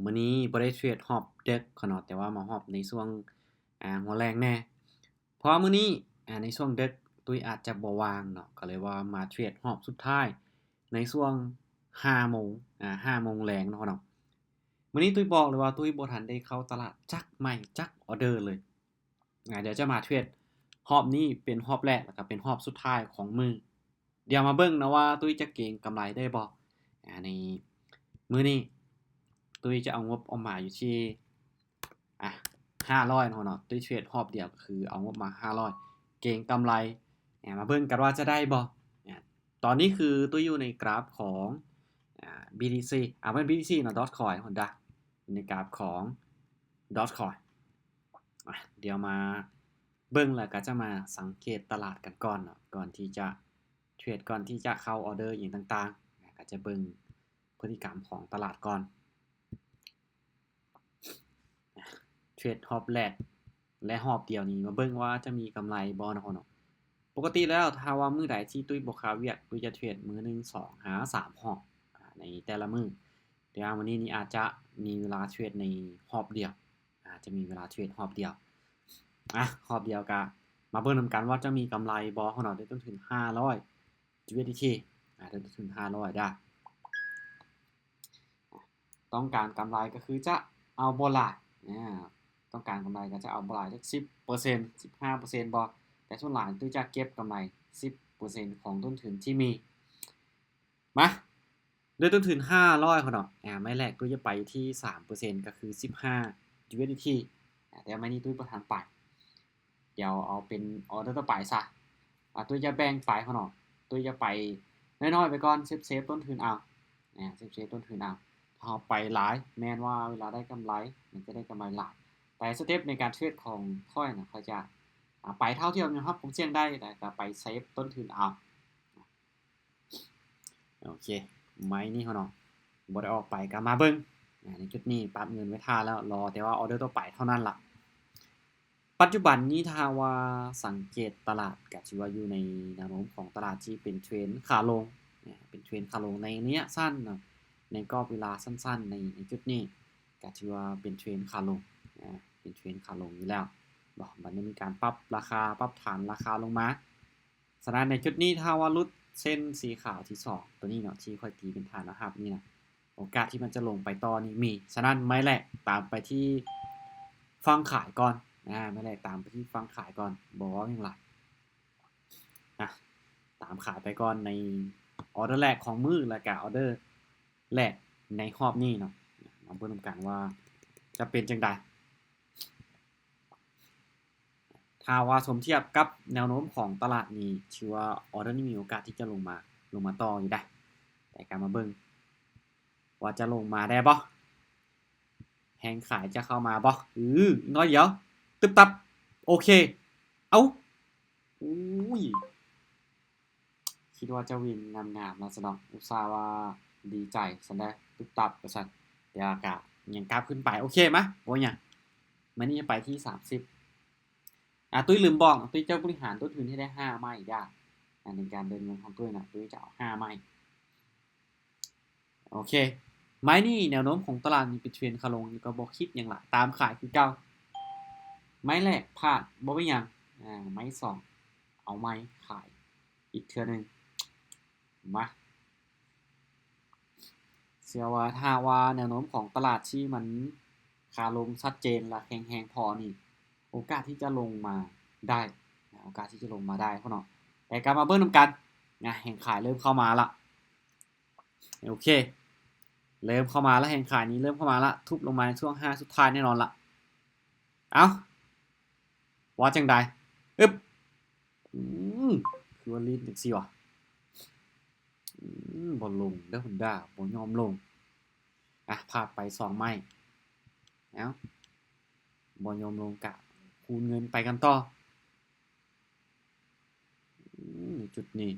ມື້ນີ້ບໍ່ໄດ້ເທຣດຮອບເດິກເນາະ ແຕ່ວ່າມາຮອບໃນຊ່ວງ ອ່າ ຫົວແລງແດ່ ເພາະວ່າມື້ນີ້ ອ່າ ໃນຊ່ວງເດິກຕຸ້ຍອາດຈະບໍ່ວ່າງເນາະ ກໍເລີຍວ່າມາເທຣດຮອບສຸດທ້າຍໃນຊ່ວງຫ້າໂມງ ອ່າ ຫ້າໂມງແລງເນາະເນາະ. ມື້ນີ້ຕຸ້ຍບອກເລີຍວ່າຕຸ້ຍບໍ່ທັນໄດ້ເຂົ້າຕະຫຼາດຈັກໄມ້ຈັກອໍເດີເລີຍ. ອ່າ ດຽວຈະມາເທຣດຮອບນີ້ເປັນຮອບແລກ ແລ້ວກໍເປັນຮອບສຸດທ້າຍຂອງມື້. ດຽວມາເບິ່ງເນາະວ່າຕຸ້ຍຈະເກັງກຳໄລໄດ້ບໍ່. ອ່າ ໃນມື້ນີ້ຕຸ້ຍຈະເອົາງົບອອກມາຢູ່ທີ່ ອ່າ ຫ້າຮ້ອຍເນາະ ເນາະ ຕຸ້ຍເທຣດຮອບດຽວກໍຄືເອົາງົບມາຫ້າຮ້ອຍ ເກັງກຳໄລ. ອ່າ ມາເບິ່ງກັນວ່າຈະໄດ້ບໍ່. ອ່າ ຕອນນີ້ຄືຕຸ້ຍຢູ່ໃນກຣາຟຂອງ ອ່າ ບີທີຊີ ອ່າ ບໍ່ແມ່ນບີທີຊີເນາະ ດອດຄອຍ ຮອນດາ ຢູ່ໃນກຣາຟຂອງດອດຄອຍ. ອ່ະ ດຽວມາເບິ່ງ ແລ້ວກໍຈະມາສັງເກດຕະຫຼາດກັນກ່ອນເນາະ ກ່ອນທີ່ຈະເທຣດ ກ່ອນທີ່ຈະເຂົ້າອໍເດີອີ່ຫຍັງຕ່າງໆ ກໍຈະເບິ່ງພຶດຕິກຳຂອງຕະຫຼາດກ່ອນ. ເທຣດຮອບແລກ ແລະ ຮອບດຽວນີ້ ມາເບິ່ງວ່າຈະມີກຳໄລບໍ່ເນາະ. ປົກກະຕິແລ້ວ ຖ້າວ່າມື້ໃດທີ່ຕຸ້ຍບໍ່ຄາວຽກ ຕຸ້ຍຈະເທຣດມື້ໜຶ່ງ ສອງ ຫາ ສາມຮອບ ອ່າ ໃນແຕ່ລະມື້. ແຕ່ວ່າມື້ນີ້ນີ້ອາດຈະມີເວລາເທຣດໃນຮອບດຽວ ອາດຈະມີເວລາເທຣດຮອບດຽວ. ອ່ະ ຮອບດຽວກະມາເບິ່ງນຳກັນວ່າຈະມີກຳໄລບໍ່ເນາະ ດ້ວຍຕົ້ນທຶນຫ້າຮ້ອຍຢູເອັສດີທີ ອ່າ ດ້ວຍຕົ້ນທຶນຫ້າຮ້ອຍດາ. ຕ້ອງການກຳໄລກໍຄືຈະເອົາບໍ່ຫຼາຍ ອ່າ ຕ້ອງການກຳໄລກໍຈະເອົາບໍ່ຫຼາຍຈັກສິບເປີເຊັນ ສິບຫ້າເປີເຊັນບໍ່ ແຕ່ສ່ວນຫຼາຍຕຸ້ຍຈະເກັບກຳໄລສິບເປີເຊັນຂອງຕົ້ນທຶນທີ່ມີ. ມາ ດ້ວຍຕົ້ນທຶນຫ້າຮ້ອຍເນາະ ອ່າ ໄມ້ແລກຕຸ້ຍຈະໄປຢູ່ທີ່ສາມເປີເຊັນ ກໍຄືສິບຫ້າຢູເອັສດີທີ ອ່າ ແຕ່ໄມ້ນີ້ຕຸ້ຍບໍ່ທັນໄປ ດຽວເອົາເປັນອໍເດີຕໍ່ໄປຊະ. ອ່າ ຕຸ້ຍຈະແບ່ງໄປເນາະ ຕຸ້ຍຈະໄປນ້ອຍໆໄປກ່ອນ ເຊຟໆຕົ້ນທຶນເອົາ ອ່າ ເຊຟໆຕົ້ນທຶນເອົາ. ຖ້າເຮົາໄປຫຼາຍ ແມ່ນວ່າເວລາໄດ້ກຳໄລ ມັນຈະໄດ້ກຳໄລຫຼາຍ. ແຕ່ສະເຕັບໃນການເທຣດຂອງຂ້ອຍນະ ຂ້ອຍຈະ ອ່າ ໄປເທົ່າທີ່ເຮົາຍອມຮັບຄວາມສ່ຽງໄດ້ ແຕ່ກໍໄປເຊຟຕົ້ນທຶນເອົາ. ໂອເຄ ໄມ້ນີ້ເນາະ ບໍ່ໄດ້ອອກໄປ ກໍມາເບິ່ງ ອ່າ ໃນຈຸດນີ້ປັບເງິນໄວ້ຖ້າແລ້ວ ລໍແຕ່ວ່າອໍເດີຕໍ່ໄປເທົ່ານັ້ນລະ. ປັດຈຸບັນນີ້ ຖ້າວ່າສັງເກດຕະຫຼາດ ກໍຖືວ່າຢູ່ໃນແນວໂນ້ມຂອງຕະຫຼາດທີ່ເປັນເທຣນຂາລົງ ເປັນເທຣນຂາລົງໃນໄລຍະສັ້ນເນາະ ໃນກອບເວລາສັ້ນໆ ໃນ ໃນຈຸດນີ້ ກໍຖືວ່າເປັນເທຣນຂາລົງ ເປັນເທຣນຂາລົງຢູ່ແລ້ວ. ບໍ່ ມັນໄດ້ມີການປັບລາຄາ ປັບຖານລາຄາລົງມາ. ສະນັ້ນໃນຈຸດນີ້ ຖ້າວ່າຫຼຸດເສັ້ນສີຂາວທີສອງ ຕົວນີ້ເນາະ ທີ່ຂ້ອຍຕີເປັນຖານແນວຮັບນີ້ນະ ໂອກາດທີ່ມັນຈະລົງໄປຕໍ່ນີ້ມີ. ສະນັ້ນໄມ້ແລກຕາມໄປທີ່ຝັ່ງຂາຍກ່ອນ ອາ ໄມ້ແລກຕາມໄປທີ່ຝັ່ງຂາຍກ່ອນ ບໍ່ເວົ້າຫຍັງຫຼາຍ ອາ ຕາມຂາຍໄປກ່ອນໃນອໍເດີແລກຂອງມື້ ແລ້ວກະອໍເດີແລກໃນຮອບນີ້ເນາະ. ມາເບິ່ງນຳກັນວ່າຈະເປັນຈັ່ງໃດ. ຖ້າວ່າສົມທຽບກັບແນວໂນ້ມຂອງຕະຫຼາດນີ້ ຖືວ່າອໍເດີນີ້ມີໂອກາດທີ່ຈະລົງມາ ລົງມາຕໍ່ຢູ່ໄດ໋ ແຕ່ກໍມາເບິ່ງວ່າຈະລົງມາໄດ້ບໍ່ ແຮງຂາຍຈະເຂົ້າມາບໍ່. ອື ອີກໜ້ອຍດຽວ ຕຶບຕັບ ໂອເຄ ເອົ້າ ອຸ້ຍ ຄິດວ່າຈະວິນງາມໆລະຊະເນາະ ອຸດສ່າວ່າດີໃຈຊັ້ນໃດ໋ ຕຶບຕັບວ່າຊັ້ນ. ແຕ່ວ່າກະຍັງກັບຂຶ້ນໄປ ໂອເຄ ມາ ບໍ່ຫຍັງ ມື້ນີ້ໄປທີ່ສາມສິບ. ອ່າ ຕຸ້ຍລືມບອກ ຕຸ້ຍຈະບໍລິຫານຕົ້ນທຶນໃຫ້ໄດ້ຫ້າໄມ້ດາ ອ່າ ໃນການເດີນເງິນຂອງຕຸ້ຍນະ ຕຸ້ຍຈະເອົາຫ້າໄມ້. ໂອເຄ ໄມ້ນີ້ແນວໂນ້ມຂອງຕະຫຼາດນີ້ເປັນເທຣນຂາລົງ ກໍບໍ່ຄິດຫຍັງຫຼາຍ ຕາມຂາຍຄືເກົ່າ. ໄມ້ແລກພາດ ບໍ່ເປັນຫຍັງ ອ່າ ໄມ້ສອງ ເອົາໃໝ່ ຂາຍອີກເທື່ອໜຶ່ງ. ມາ ເຊື່ອວ່າຖ້າວ່າແນວໂນ້ມຂອງຕະຫຼາດທີ່ມັນຂາລົງຊັດເຈນ ແລະ ແຂງແຮງພໍນີ້ ໂອກາດທີ່ຈະລົງມາໄດ້ ໂອກາດທີ່ຈະລົງມາໄດ້ເນາະ. ແຕ່ກໍມາເບິ່ງນຳກັນນະ ແຮງຂາຍເລີ່ມເຂົ້າມາລະ. ໂອເຄ ເລີ່ມເຂົ້າມາລະ ແຮງຂາຍນີ້ເລີ່ມເຂົ້າມາລະ ທຸບລົງມາໃນຊ່ວງຫ້າສຸດທ້າຍແນ່ນອນລະ. ເອົ້າ ວ່າຈັ່ງໃດ? ອຶບ ອືມ ຄືວ່າຫຼິ້ນຈັ່ງຊີ້ຫວາ? ອືມ ບໍ່ລົງເດີ ຮອນດາ ບໍ່ຍອມລົງ. ອ່ະ ພາດໄປສອງໄມ້ ເອົ້າ ບໍ່ຍອມລົງ ກະຄູນເງິນໄປກັນຕໍ່. ອືມ ໃນຈຸດນີ້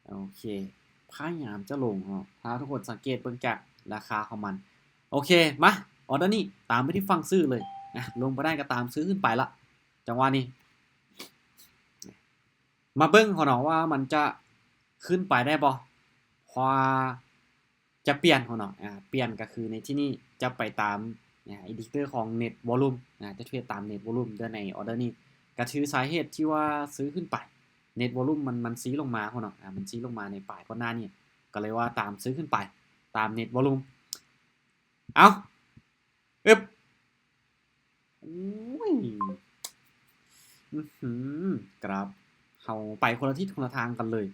ໂອເຄ ພະຍາຍາມຈະລົງເນາະ ຖ້າທຸກຄົນສັງເກດເບິ່ງຈາກລາຄາຂອງມັນ. ໂອເຄ ມາ ອໍເດີນີ້ຕາມໄປທີ່ຝັ່ງຊື້ເລີຍນະ ລົງບໍ່ໄດ້ກໍຕາມຊື້ຂຶ້ນໄປລະ ຈັງຫວະນີ້. ມາເບິ່ງເນາະວ່າມັນຈະຂຶ້ນໄປໄດ້ບໍ່. ເພາະວ່າຈະປ່ຽນເນາະ ອາ ປ່ຽນກໍຄືໃນທີ່ນີ້ຈະໄປຕາມ ອາ ອິນດິເຄເຕີຂອງເນັດວອລຸ່ມ ອາ ຈະເທຣດຕາມເນັດວອລຸ່ມ ແຕ່ໃນອໍເດີນີ້ກໍຖືສາເຫດທີ່ວ່າຊື້ຂຶ້ນໄປ ເນັດວອລຸ່ມມັນ ມັນຊີ້ລົງມາເນາະ ອາ ມັນຊີ້ລົງມາໃນປາຍກ່ອນໜ້ານີ້ ກໍເລີຍວ່າຕາມຊື້ຂຶ້ນໄປຕາມເນັດວອລຸ່ມ. ເອົ້າ ອຶບ ໂອ້ຍ ອືຫື ກຣາຟເຮົາໄປຄົນລະທິດຄົນລະທາງກັນເລີຍ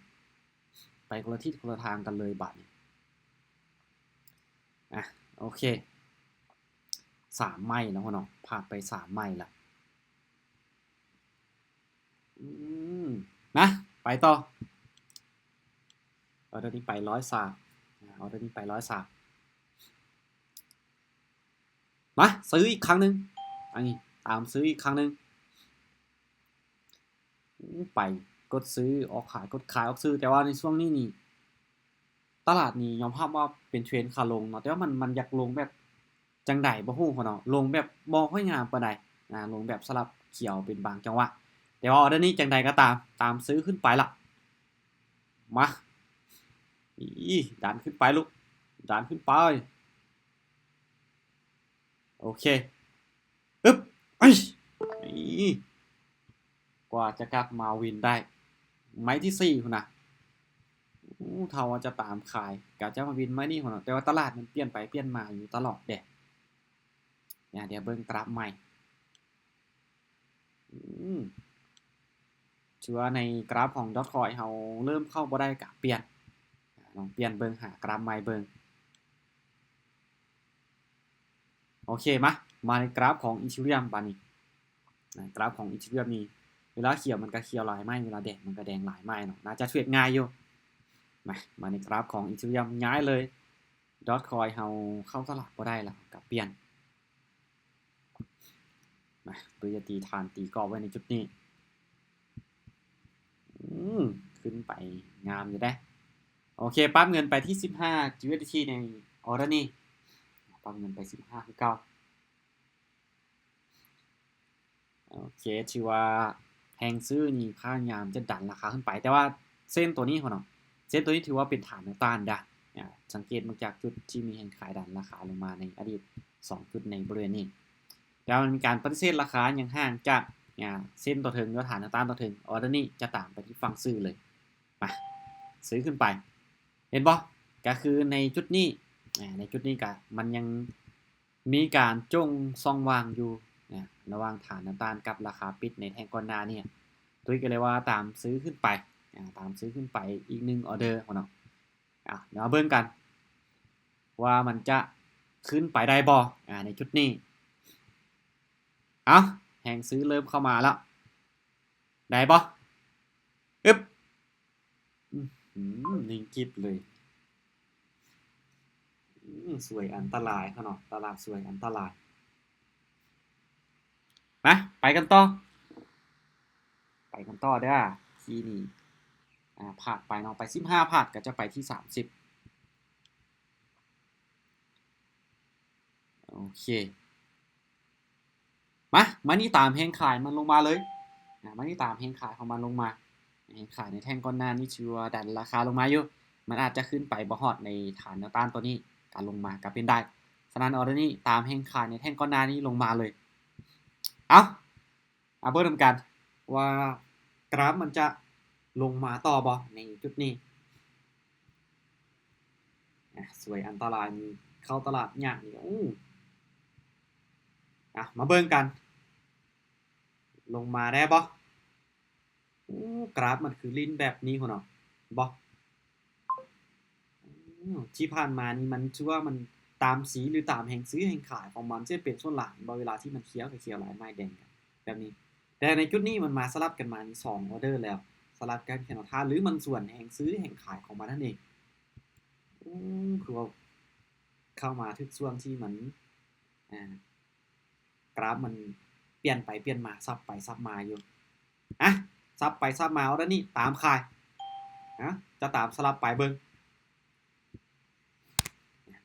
ໄປຄົນລະທິດຄົນລະທາງກັນເລີຍບາດນີ້. ອາ ໂອເຄ ສາມໄມ້ແລ້ວເນາະ ພາດໄປສາມໄມ້ລະ. ອືມ ມາ ໄປຕໍ່ ອໍເດີນີ້ໄປຮ້ອຍສາມ ອາ ອໍເດີນີ້ໄປຮ້ອຍສາມ ມາ ຊື້ອີກຄັ້ງໜຶ່ງ ອັນນີ້ຕາມຊື້ອີກຄັ້ງໜຶ່ງ ອືມ ໄປກົດຊື້ ອອກຂາຍ ກົດຂາຍ ອອກຊື້ ແຕ່ວ່າໃນຊ່ວງນີ້ນີ້ ຕະຫຼາດນີ້ຍອມຮັບວ່າເປັນເທຣນຂາລົງເນາະ ແຕ່ວ່າມັນ ມັນຢາກລົງແບບຈັ່ງໃດບໍ່ຮູ້ເນາະ ລົງແບບບໍ່ຄ່ອຍງາມປານໃດ ອາ ລົງແບບສະຫຼັບຂຽວເປັນບາງຈັງຫວະ ແຕ່ວ່າອໍເດີນີ້ຈັ່ງໃດກໍຕາມ ຕາມຊື້ຂຶ້ນໄປລະ ມາ ອີ ດັນຂຶ້ນໄປລູກ ດັນຂຶ້ນໄປ ໂອເຄ ອຶບ ໄອ້ ກວ່າຈະກັບມາວິນໄດ້ ໄມ້ທີສີ່ພຸ້ນນະ ໂອ້ ຖ້າວ່າຈະຕາມຂາຍ ກະຈະມາວິນໄມ້ນີ້ພຸ້ນນະ ແຕ່ວ່າຕະຫຼາດມັນປ່ຽນໄປປ່ຽນມາຢູ່ຕະຫຼອດເດ້ ດຽວເບິ່ງກຣາຟໃໝ່ ອືມ ຖືວ່າໃນກຣາຟຂອງດອດຄອຍເຮົາເລີ່ມເຂົ້າບໍ່ໄດ້ກະປ່ຽນ ລອງປ່ຽນເບິ່ງ ຫາກຣາຟໃໝ່ເບິ່ງ. ໂອເຄ ມາ ມາໃນກຣາຟຂອງອີເທີຣຽມບາດນີ້ ນະ ກຣາຟຂອງອີເທີຣຽມນີ້ ເວລາຂຽວມັນກະຂຽວຫຼາຍໄມ້ ເວລາແດງມັນກະແດງຫຼາຍໄມ້ເນາະ ໜ້າຈະເທຣດງ່າຍຢູ່. ມາ ມາໃນກຣາຟຂອງອີເທີຣຽມ ຍ້າຍເລີຍ ດອດຄອຍເຮົາເຂົ້າຕະຫຼາດບໍ່ໄດ້ລະ ກະປ່ຽນ ມາ ເພື່ອຈະຕີຖານຕີກອບໄວ້ໃນຈຸດນີ້ ອືມ ຂຶ້ນໄປງາມຢູ່ເດ້. ໂອເຄ ປັບເງິນໄປທີ່ສິບຫ້າຢູເອສດີທີໃນອໍເດີນີ້ ປັບເງິນໄປສິບຫ້າຄືເກົ່າ. ໂອເຄ ຖືວ່າແຮງຊື້ນີ້ພະຍາຍາມຈະດັນລາຄາຂຶ້ນໄປ ແຕ່ວ່າເສັ້ນໂຕນີ້ເນາະ ເສັ້ນໂຕນີ້ຖືວ່າເປັນຖານແນວຕ້ານເດີ້ ອາ ສັງເກດເບິ່ງຈາກຈຸດທີ່ມີແຮງຂາຍດັນລາຄາລົງມາໃນອະດີດສອງຈຸດໃນບໍລິເວນນີ້ ແຕ່ວ່າມັນມີການປະຕິເສດລາຄາ ຍັງຫ່າງຈາກ ອາ ເສັ້ນຕົວເທິງ ຫຼືວ່າຖານແນວຕ້ານຕົວເທິງ ອໍເດີນີ້ຈະຕາມໄປທີ່ຝັ່ງຊື້ເລີຍ ມາ ຊື້ຂຶ້ນໄປ ເຫັນບໍ່ ກະຄືໃນຈຸດນີ້ ອາ ໃນຈຸດນີ້ກະມັນຍັງມີການຈົ່ງຊ່ອງວ່າງຢູ່ ອາ ລະຫວ່າງຖານແນວຕ້ານກັບລາຄາປິດໃນແທ່ງກ່ອນໜ້ານີ້ ຕຸ້ຍກໍເລີຍວ່າຕາມຊື້ຂຶ້ນໄປ ອາ ຕາມຊື້ຂຶ້ນໄປອີກໜຶ່ງອໍເດີເນາະ ອາ ດຽວມາເບິ່ງກັນວ່າມັນຈະຂຶ້ນໄປໄດ້ບໍ່ ອາ ໃນຈຸດນີ້ ເອົ້າ ແຮງຊື້ເລີ່ມເຂົ້າມາແລ້ວ ໄດ້ບໍ່ ອຶບ ອືມ ນິ່ງກິບເລີຍ ອືມ ສວຍອັນຕະລາຍເນາະ ຕະຫຼາດສວຍອັນຕະລາຍ ມາ ໄປກັນຕໍ່ ໄປກັນຕໍ່ເດີ້ ທີ່ນີ້ ອາ ພາດໄປເນາະ ໄປສິບຫ້າ ພາດກໍຈະໄປທີ່ສາມສິບ ໂອເຄ ມາ ມານີ້ຕາມແຮງຂາຍມັນລົງມາເລີຍ ອາ ມານີ້ຕາມແຮງຂາຍຂອງມັນລົງມາ ແຮງຂາຍໃນແທ່ງກ່ອນໜ້ານີ້ຖືວ່າດັນລາຄາລົງມາຢູ່ ມັນອາດຈະຂຶ້ນໄປບໍ່ຮອດໃນຖານແນວຕ້ານຕົວນີ້ ການລົງມາກໍເປັນໄດ້ ສະນັ້ນ ອໍເດີນີ້ຕາມແຮງຂາຍໃນແທ່ງກ່ອນໜ້ານີ້ລົງມາເລີຍ ເອົ້າ ມາເບິ່ງນຳກັນວ່າກຣາຟມັນຈະລົງມາຕໍ່ບໍ່ໃນຈຸດນີ້ ອາ ສວຍອັນຕະລາຍນີ້ ເຂົ້າຕະຫຼາດຍາກນີ້ ໂອ້ ອາ ມາເບິ່ງກັນ ລົງມາໄດ້ບໍ່ ໂອ້ ກຣາຟມັນຄືຫຼິ້ນແບບນີ້ພຸ້ນເນາະ ບໍ່ ອືມ ທີ່ຜ່ານມານີ້ມັນຖືວ່າມັນຕາມສີ ຫຼື ຕາມແຮງຊື້ແຮງຂາຍຂອງມັນ ຈະເປັນສ່ວນຫຼາຍ ເວລາທີ່ມັນຂຽວກໍຂຽວຫຼາຍ ໄມ້ແດງກໍແບບນີ້ ແຕ່ໃນຈຸດນີ້ມັນມາສະຫຼັບກັນມານີ້ສອງອໍເດີແລ້ວ ສະຫຼັບກັນຂຽວແນວຕ້ານ ຫຼື ມັນສວນແຮງຊື້ແຮງຂາຍຂອງມັນນັ້ນເອງ ໂອ້ ຄືວ່າເຂົ້າມາຖືກຊ່ວງທີ່ມັນ ອາ ກຣາຟມັນປ່ຽນໄປປ່ຽນມາ ສັບໄປສັບມາຢູ່ ອະ ສັບໄປສັບມາ ອໍເດີນີ້ຕາມຂາຍ ອະ ຈະຕາມສະຫຼັບໄປເບິ່ງ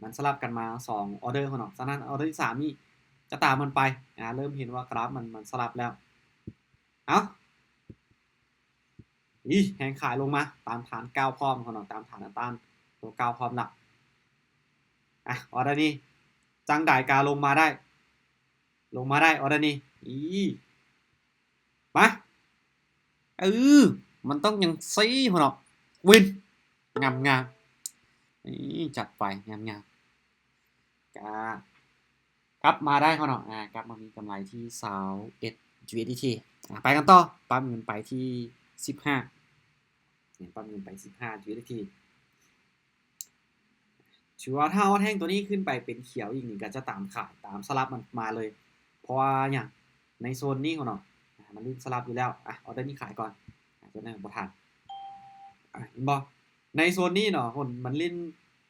ມັນສະຫຼັບກັນມາສອງອໍເດີເນາະ ສະນັ້ນອໍເດີທີສາມນີ້ຈະຕາມມັນໄປ ອາ ເລີ່ມເຫັນວ່າກຣາຟມັນ ມັນສະຫຼັບແລ້ວ ເອົ້າ ອີ ແຮງຂາຍລົງມາຕາມຖານກ້າວພ້ອມເນາະ ຕາມຖານແນວຕ້ານ ຕົວເກົ່າພ້ອມແລ້ວ. ອ່ະ ອໍເດີນີ້ ຈັ່ງໃດກະລົງມາໄດ້ ລົງມາໄດ້ ອໍເດີນີ້ ອີ ມາ ເອີ ມັນຕ້ອງຈັ່ງຊີ້ພຸ້ນເນາະ ວິນ ງາມໆ ນີ້ ຈັດໄປ ງາມໆ ກະ ກັບມາໄດ້ເຮົາເນາະ ອ່າ ກັບມາມີກຳໄລທີ່ຊາວເອັດ ຢູເອສດີທີ ອ່າ ໄປກັນຕໍ່ ປັ້ມເງິນໄປທີ່ສິບຫ້າ ປັ້ມເງິນໄປສິບຫ້າ ຢູເອສດີທີ ຖືວ່າຖ້າເຮົາແທ່ງຕົວນີ້ຂຶ້ນໄປເປັນຂຽວອີກນີ້ ກໍຈະຕາມຂາຍ ຕາມສະຫຼັບມັນມາເລີຍ ເພາະວ່າຫຍັງ ໃນໂຊນນີ້ເຮົາເນາະ ອ່າ ມັນຫຼິ້ນສະຫຼັບຢູ່ແລ້ວ ອ່າ ອໍເດີນີ້ຂາຍກ່ອນ ອ່າ ຕົວນັ້ນບໍ່ທັນ ອ່າ ເຫັນບໍ່? ໃນໂຊນນີ້ເນາະ ຄົນມັນຫຼິ້ນ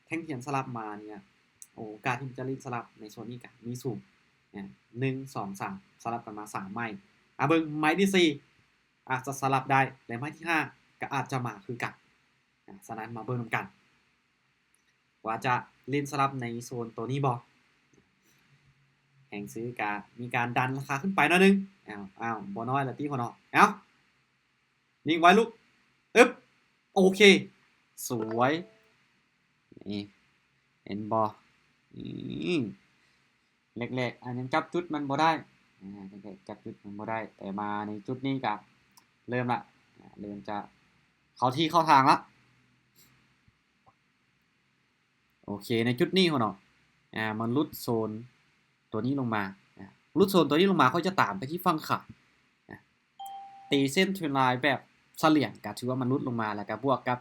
ແທ່ງທຽນສະຫຼັບມານີ້ ໂອກາດທີ່ມັນຈະຫຼິ້ນສະຫຼັບໃນໂຊນນີ້ກະມີສູງ ອ່າ ໜຶ່ງ ສອງ ສາມ ສະຫຼັບກັນມາສາມໄມ້ ອ່າ ເບິ່ງໄມ້ທີສີ່ ອາດຈະສະຫຼັບໄດ້ ແລະ ໄມ້ທີຫ້າກະອາດຈະມາຄືກັນ ອ່າ ສະນັ້ນມາເບິ່ງນຳກັນ ວ່າຈະຫຼິ້ນສະຫຼັບໃນໂຊນໂຕນີ້ບໍ່? ແຮງຊື້ກະມີການດັນລາຄາຂຶ້ນໄປໜ້ອຍໜຶ່ງ ອ້າວ ອ້າວ ບໍ່ນ້ອຍລະຕິພໍ່ນ້ອງ ເອົ້າ ນິ່ງໄວ້ລູກ ອຶບ ໂອເຄ ສວຍ ນີ້ ເຫັນບໍ່? ນີ້ ແລກໆ ອາ ຍັງຈັບຈຸດມັນບໍ່ໄດ້ ອາ ແລກໆ ຈັບຈຸດມັນບໍ່ໄດ້ ແຕ່ມາໃນຈຸດນີ້ກະເລີ່ມລະ ອາ ເລີ່ມຈະເຂົ້າທີ່ເຂົ້າທາງລະ ໂອເຄ ໃນຈຸດນີ້ພຸ້ນເນາະ ອາ ມັນຫຼຸດໂຊນຕົວນີ້ລົງມາ ອາ ຫຼຸດໂຊນຕົວນີ້ລົງມາ ຂ້ອຍຈະຕາມໄປທີ່ຝັ່ງຂາຍ ອາ ຕີເສັ້ນເທຣນລາຍແບບສະຫຼຽງ ກະຖືວ່າມັນຫຼຸດລົງມາ ແລ້ວກະບວກກັບ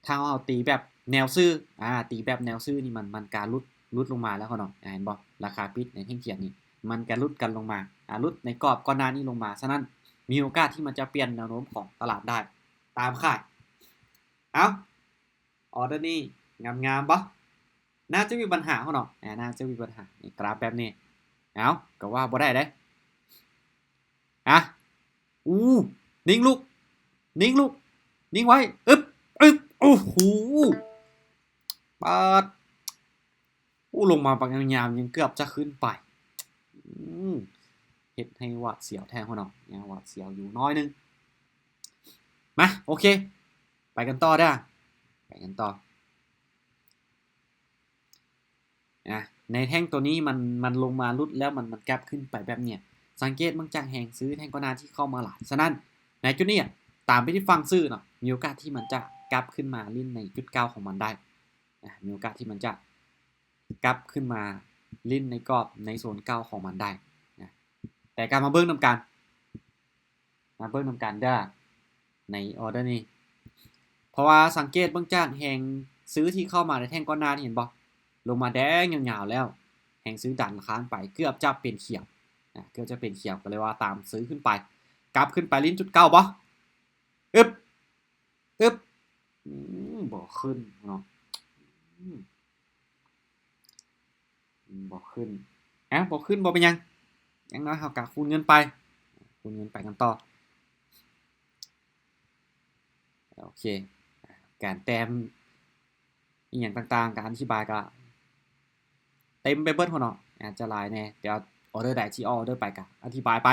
ຖ້າເຮົາຕີແບບແນວຊື້ ອາ ຕີແບບແນວຊື້ນີ້ມັນ ມັນກະຫຼຸດ ຫຼຸດລົງມາແລ້ວເນາະ ອາ ເຫັນບໍ່? ລາຄາປິດໃນແທ່ງທຽນນີ້ ມັນກະຫຼຸດກັນລົງມາ ອາ ຫຼຸດໃນກອບກ່ອນໜ້ານີ້ລົງມາ ສະນັ້ນມີໂອກາດທີ່ມັນຈະປ່ຽນແນວໂນ້ມຂອງຕະຫຼາດໄດ້ ຕາມຂາຍ ເອົ້າ ອໍເດີນີ້ງາມໆບໍ່? ໜ້າຈະມີບັນຫາເນາະ ອາ ໜ້າຈະມີບັນຫາ ນີ້ກຣາຟແບບນີ້ ເອົ້າ ກະວ່າບໍ່ໄດ້ເດ້ ອາ ອູ້ ນິ່ງລູກ ນິ່ງລູກ ນິ່ງໄວ້ ອຶບ ອຶບ ໂອ້ໂຫ ປາດ ໂອ້ ລົງມາບັກຍາວໆ ຍັງເກືອບຈະຂຶ້ນໄປ ອືມ ເຮັດໃຫ້ຫວາດສຽວແທ້ເນາະ ຫວາດສຽວຢູ່ໜ້ອຍໜຶ່ງ ມາ ໂອເຄ ໄປກັນຕໍ່ເດີ້ ໄປກັນຕໍ່ ອາ ໃນແທ່ງໂຕນີ້ມັນ ມັນລົງມາຫຼຸດແລ້ວ ມັນ ມັນກັບຂຶ້ນໄປແບບເນີ້ຍ ສັງເກດເບິ່ງຈາກແຮງຊື້ແທ່ງກ່ອນໜ້າທີ່ເຂົ້າມາຫຼາຍ ສະນັ້ນໃນຈຸດນີ້ ຕາມໄປທີ່ຝັ່ງຊື້ເນາະ ມີໂອກາດທີ່ມັນຈະກັບຂຶ້ນມາຫຼິ້ນໃນຈຸດເກົ່າຂອງມັນໄດ້ ອາ ມີໂອກາດທີ່ມັນຈະກັບຂຶ້ນມາຫຼິ້ນໃນກອບໃນໂຊນເກົ່າຂອງມັນໄດ້ນະ ແຕ່ກະມາເບິ່ງນຳກັນ ມາເບິ່ງນຳກັນເດີ້ ໃນອໍເດີນີ້ ເພາະວ່າສັງເກດເບິ່ງຈາກແຮງຊື້ທີ່ເຂົ້າມາໃນແທ່ງກ່ອນໜ້ານີ້ ເຫັນບໍ່? ລົງມາແດງຍາວໆແລ້ວ ແຮງຊື້ດັນລາຄາໄປ ເກືອບຈະເປັນຂຽວ ອາ ເກືອບຈະເປັນຂຽວ ກໍເລີຍວ່າຕາມຊື້ຂຶ້ນໄປ ກັບຂຶ້ນໄປຫຼິ້ນຈຸດເກົ່າບໍ່? ອຶບ ອຶບ ອືມ ບໍ່ຂຶ້ນເນາະ ອືມ ບໍ່ຂຶ້ນ ອາ ບໍ່ຂຶ້ນ ບໍ່ເປັນຫຍັງ ຢ່າງໜ້ອຍເຮົາກະຄູນເງິນໄປ ຄູນເງິນໄປກັນຕໍ່ ໂອເຄ ການແຕ້ມອີ່ຫຍັງຕ່າງໆ ການອະທິບາຍກະເຕັມໄປເບິດພຸ້ນເນາະ ອາດຈະຫຼາຍແດ່ ແຕ່ວ່າອໍເດີໃດທີ່ອອກອໍເດີໄປກະອະທິບາຍໄປ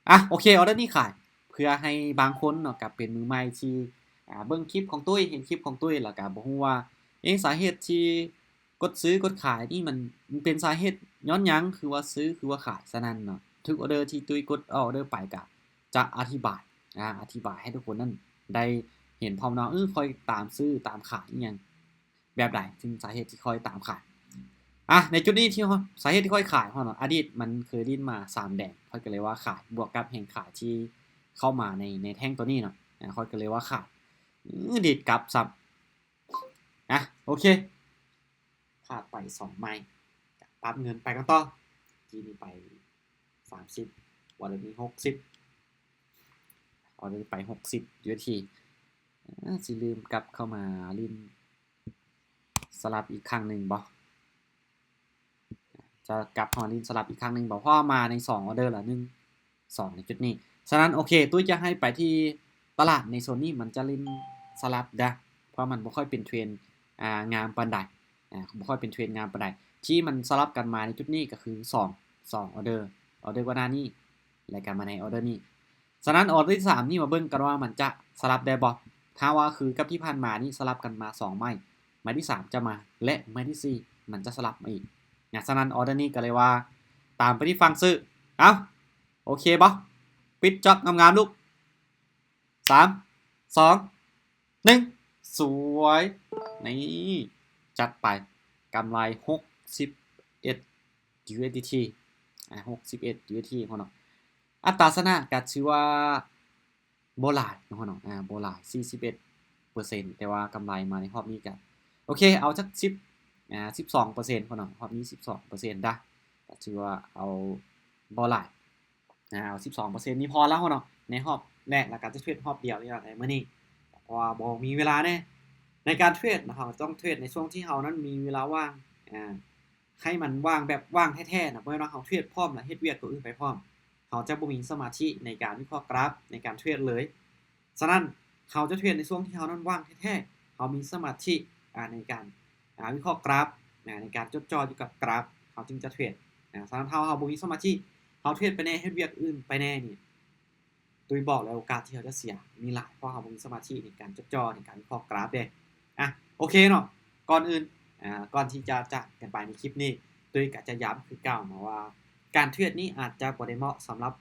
ອາ ໂອເຄ ອໍເດີນີ້ຂາຍ ເພື່ອໃຫ້ບາງຄົນເນາະ ກະເປັນມືໃໝ່ທີ່ ອາ ເບິ່ງຄລິບຂອງຕຸ້ຍ ເຫັນຄລິບຂອງຕຸ້ຍ ແລ້ວກະບໍ່ຮູ້ວ່າ ເອ ສາເຫດທີ່ ກົດຊື້ກົດຂາຍນີ້ມັນ ມັນເປັນສາເຫດຍ້ອນຫຍັງ ຄືວ່າຊື້ ຄືວ່າຂາຍ ສະນັ້ນເນາະ ທຸກອໍເດີທີ່ຕຸ້ຍກົດອອກອໍເດີໄປກະຈະອະທິບາຍ ອາ ອະທິບາຍໃຫ້ທຸກຄົນນັ້ນໄດ້ເຫັນພ້ອມເນາະ ເອີ ຂ້ອຍຕາມຊື້ຕາມຂາຍອີ່ຫຍັງແບບໃດ ເຊິ່ງສາເຫດທີ່ຂ້ອຍຕາມຂາຍ ອາ ໃນຈຸດນີ້ທີ່ ສາເຫດທີ່ຂ້ອຍຂາຍເນາະ ອະດີດມັນເຄີຍຫຼິ້ນມາສາມແດງ ຂ້ອຍກະເລີຍວ່າຂາຍ ບວກກັບແຮງຂາຍທີ່ເຂົ້າມາໃນ ໃນແທ່ງໂຕນີ້ເນາະ ອາ ຂ້ອຍກະເລີຍວ່າຂາຍ ອື ດີດກັບຊ້ຳ ອ່ະ ໂອເຄ ຂາດໄປສອງໄມ້ ປັບເງິນໄປກັນຕໍ່ ກີ້ນີ້ໄປສາມສິບ ອໍເດີນີ້ຫົກສິບ ອໍເດີໄປຫົກສິບ ຢູເອສດີທີ ອາ ຊິລືມກັບເຂົ້າມາຫຼິ້ນສະຫຼັບອີກຄັ້ງໜຶ່ງບໍ່? ຈະກັບເຂົ້າມາຫຼິ້ນສະຫຼັບອີກຄັ້ງໜຶ່ງບໍ່? ເພາະວ່າມາໃນສອງອໍເດີລະ ໜຶ່ງ ສອງ ໃນຈຸດນີ້ ສະນັ້ນ ໂອເຄ ຕຸ້ຍຈະໃຫ້ໄປທີ່ຕະຫຼາດໃນໂຊນນີ້ ມັນຈະຫຼິ້ນສະຫຼັບເດີ້ ເພາະມັນບໍ່ຄ່ອຍເປັນເທຣນ ອ່າ ງາມປານໃດ ອ່າ ບໍ່ຄ່ອຍເປັນເທຣນງາມປານໃດ ທີ່ມັນສະຫຼັບກັນມາໃນຈຸດນີ້ກໍຄືສອງ ສອງອໍເດີ ອໍເດີກ່ອນໜ້ານີ້ ແລ້ວກໍມາໃນອໍເດີນີ້ ສະນັ້ນ ອໍເດີທີສາມນີ້ມາເບິ່ງກັນວ່າມັນຈະສະຫຼັບໄດ້ບໍ່? ຖ້າວ່າຄືກັບທີ່ຜ່ານມານີ້ ສະຫຼັບກັນມາສອງໄມ້ ໄມ້ທີສາມຈະມາ ແລະ ໄມ້ທີສີ່ມັນຈະສະຫຼັບມາອີກນະ. ສະນັ້ນ ອໍເດີນີ້ກໍເລີຍວ່າຕາມໄປທີ່ຝັ່ງຊື້. ເອົ້າ ໂອເຄບໍ່? ປິດຈອກງາມໆລູກ. ສາມ ສອງ ໜຶ່ງ ສວຍ. ນີ້ ຈັດໄປ ກຳໄລຫົກສິບເອັດ USDT ອ່າ ຫົກສິບເອັດ USDT ເນາະ. ອັດຕາຊະນະກໍຖືວ່າບໍ່ຫຼາຍເນາະ ເນາະ ອ່າ ບໍ່ຫຼາຍ ສີ່ສິບເອັດເປີເຊັນ ແຕ່ວ່າກຳໄລມາໃນຮອບນີ້ກະ ໂອເຄ ເອົາຈັກສິບ ອ່າ ສິບສອງເປີເຊັນເນາະ ຮອບນີ້ສິບສອງເປີເຊັນດາ ກໍຖືວ່າເອົາບໍ່ຫຼາຍ ອ່າ ເອົາສິບສອງເປີເຊັນນີ້ພໍແລ້ວເນາະ ໃນຮອບແລກ ແລ້ວກໍຈະເທຣດຮອບດຽວນີ້ແຫຼະໃນມື້ນີ້ ເພາະວ່າບໍ່ມີເວລາແນ່ໃນການເທຣດເນາະ. ເຮົາຕ້ອງເທຣດໃນຊ່ວງທີ່ເຮົານັ້ນມີເວລາວ່າງ ອ່າ ໃຫ້ມັນວ່າງແບບວ່າງແທ້ໆນະ ບໍ່ແມ່ນວ່າເຮົາເທຣດພ້ອມແລ້ວເຮັດວຽກຕົວອື່ນໄປພ້ອມ ເຮົາຈະບໍ່ມີສະມາທິໃນການວິເຄາະກຣາຟ ໃນການເທຣດເລີຍ. ສະນັ້ນ ເຮົາຈະເທຣດໃນຊ່ວງທີ່ເຮົານັ້ນວ່າງແທ້ໆ ເຮົາມີສະມາທິ ອ່າ ໃນການ ອ່າ ວິເຄາະກຣາຟ ນະ ໃນການຈົດຈ່ອຢູ່ກັບກຣາຟ ເຮົາຈຶ່ງຈະເທຣດນະ. ສະນັ້ນ ຖ້າເຮົາບໍ່ມີສະມາທິ ເຮົາເທຣດໄປແດ່ ເຮັດວຽກອື່ນໄປແດ່ນີ້ ຕຸ້ຍບອກເລີຍ ໂອກາດທີ່ເຮົາຈະເສຍມີຫຼາຍ ເພາະເຮົາບໍ່ມີສະມາທິໃນການຈົດຈ່ອ ໃນການວິເຄາະກຣາຟເດ້. ອ່ະ ໂອເຄເນາະ ກ່ອນອື່ນ ອ່າ ກ່ອນທີ່ຈະຈາກກັນໄປໃນຄລິບນີ້ ຕຸ້ຍກະຈະຢ້ຳຄືເກົ່າເນາະວ່າ ການເທຣດນີ້ອາດຈະບໍ່ໄດ້ເໝາະສຳລັບ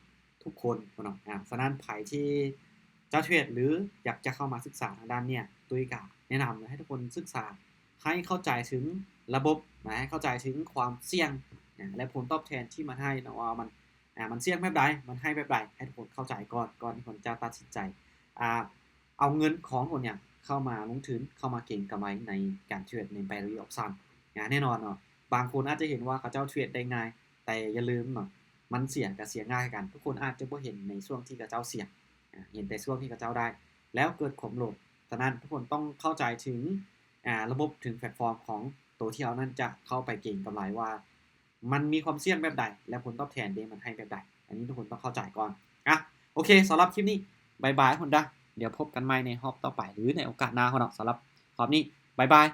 ທຸກຄົນເນາະ. ອ່າ ສະນັ້ນໃຜທີ່ຈະເທຣດ ຫຼື ຢາກຈະເຂົ້າມາສຶກສາທາງດ້ານເນີ້ຍ ຕຸ້ຍກະແນະນຳໃຫ້ທຸກຄົນສຶກສາ ໃຫ້ເຂົ້າໃຈເຖິງລະບົບນະ ໃຫ້ເຂົ້າໃຈເຖິງຄວາມສ່ຽງນະ ແລະ ຜົນຕອບແທນທີ່ມັນໃຫ້ເນາະ ວ່າມັນ ອ່າ ມັນສ່ຽງແບບໃດ ມັນໃຫ້ແບບໃດ ໃຫ້ທຸກຄົນເຂົ້າໃຈກ່ອນ ກ່ອນທີ່ຄົນຈະຕັດສິນໃຈ ອ່າ ເອົາເງິນຂອງຄົນເນຍເຂົ້າມາລົງທຶນ ເຂົ້າມາເກັງກຳໄລໃນການເທຣດໃນ Binary Option ນະ. ແນ່ນອນເນາະ ບາງຄົນອາດຈະເຫັນວ່າເຂົາເຈົ້າເທຣດໄດ້ງ່າຍ ແຕ່ຢ່າລືມເນາະ ມັນເສຍກໍເສຍງ່າຍຄືກັນ. ທຸກຄົນອາດຈະບໍ່ເຫັນໃນຊ່ວງທີ່ເຂົາເຈົ້າເສຍ ອ່າ ເຫັນແຕ່ຊ່ວງທີ່ເຂົາເຈົ້າໄດ້ ແລ້ວເກີດຄວາມໂລບ. ສະນັ້ນ ທຸກຄົນຕ້ອງເຂົ້າໃຈເຖິງ ອ່າ ລະບົບ ເຖິງແພລດຟອມຂອງໂຕທີ່ເຮົານັ້ນຈະເຂົ້າໄປເກັງກຳໄລວ່າ ມັນມີຄວາມສ່ຽງແບບໃດ ແລະ ຜົນຕອບແທນເດ້ ມັນໃຫ້ແບບໃດ. ອັນນີ້ທຸກຄົນຕ້ອງເຂົ້າໃຈກ່ອນ. ອ່ະ ໂອເຄ ສຳລັບຄລິບນີ້ ບາຍບາຍພຸ້ນດາ. ດຽວພົບກັນໃໝ່ໃນຮອບຕໍ່ໄປ ຫຼື ໃນໂອກາດໜ້າພຸ້ນເນາະ. ສຳລັບຮອບນີ້ ບາຍບາຍ.